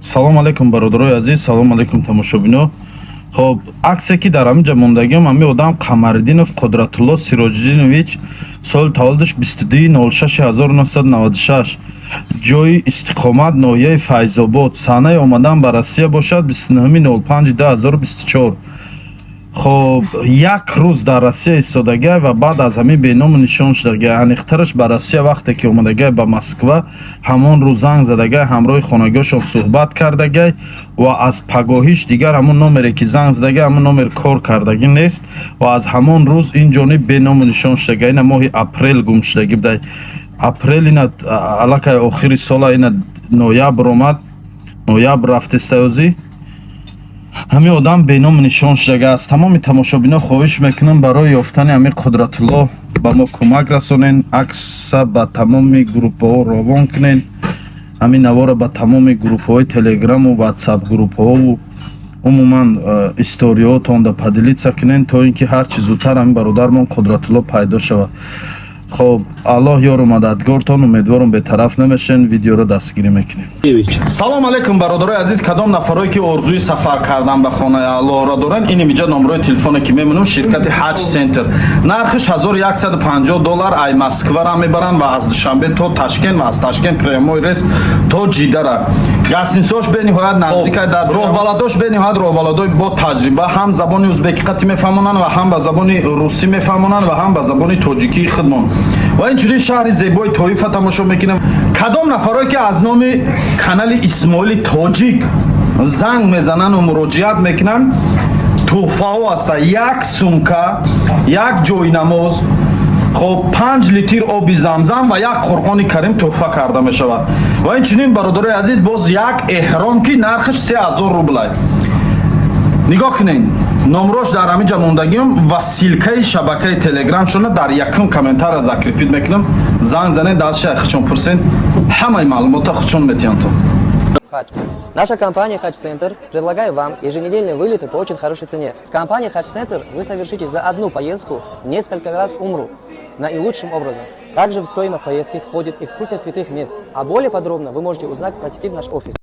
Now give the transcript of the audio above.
Салом алейкум, бародарои азиз, салом алейкум, тамошобино. Хоб, аксе ки дар ҳамин ҷа мондагиам, ҳамин одам Қамариддинов Қудратулло Сироҷиддинович, соли таваллудаш 22.06.1996, ҷои истиқомат ноҳияи Файзобод, санаи омадан ба Россия бошад 29.05.2024. Хоб, як рӯз дар Россия истодагай ва баъд аз ҳамин беному нишон шудагай. Аниқтараш, ба Россия вақте ки омадагай, ба Москва, ҳамон рӯз занг задагай, ҳамроҳи хонагиҳошон суҳбат кардагай ва аз пагоҳиш дигар ҳамон номере ки занг задагай, ҳамон номер кор кардагӣ нест ва аз ҳамон рӯз ин ҷониб беному нишон шудагай. Ина моҳи апрел гум шудагӣ будай. Апрел ина аллакай охири сола, ина ноябр омад, ноябр рафтестаёзӣ, ҳамин одам беному нишон шудага. Аз тамоми тамошобино хоҳиш мекунам, барои ёфтани ҳамин Қудратулло ба мо кӯмак расонен. Акса ба тамоми группаҳо равон кунен, ҳамин навора ба тамоми группаҳои Телеграму Ватсап группаҳову умуман историҳотонда поделиться кунен, то ин ки ҳарчи зудтар ҳамин бародармон Қудратулло пайдо шавад. Хоб, Аллоҳ ёру мададгортон. Умедворам, бетараф намешен, видеоро дастгирӣ мекунем. Салом алейкум, бародарои азиз. Кадом нафарое ки орзуи сафар кардан ба хонаи Аллоҳро доранд, ин имиҷа номрои телефоне ки мемонам, ширкати Ҳаҷ Центр. Нархиш 1150 доллар. Ай Москвара мебаранд ва аз Душанбе то Ташкент ва аз Ташкент прямой рейс то Ҷидара. Гостиницаош бениҳоят наздика, дар роҳбаладош бениҳоят роҳбаладои бо таҷриба, ҳам забони узбекӣ қатӣ мефаҳмонанд ва ҳам ба забони русӣ мефаҳмонанд ва ҳам ба забони тоҷикии худмон. Ва инчунин шаҳри зебои Тоифа тамошо мекунем. Кадом нафарое ки аз номи канали Исмоили Тоҷик занг мезананду муроҷиат мекунанд, тӯҳфаҳо ҳаста: як сумка, як ҷойнамоз, хоб, 5 литр оби Замзам ва як Қуръони Карим тӯҳфа карда мешавад. Ва инчунин, бародарои азиз, боз як эҳром, ки нархаш 3000 рублай. Нигоҳ кунед, номрош дар ҳамин ҷа мондагиам ва ссылкаи шабакаи Телеграмшона дар якум комментария закрепить мекунам. Занг занед, дальше худшон пурсен, ҳамаи маълумота худшон метиҳанд. Хадж. Наша компания Хадж Центр предлагает вам еженедельные вылеты по очень хорошей цене. С компанией Хадж Центр вы совершите за одну поездку несколько раз умру наилучшим образом. Также в стоимость поездки входит экскурсия святых мест. А более подробно вы можете узнать, посетив наш офис.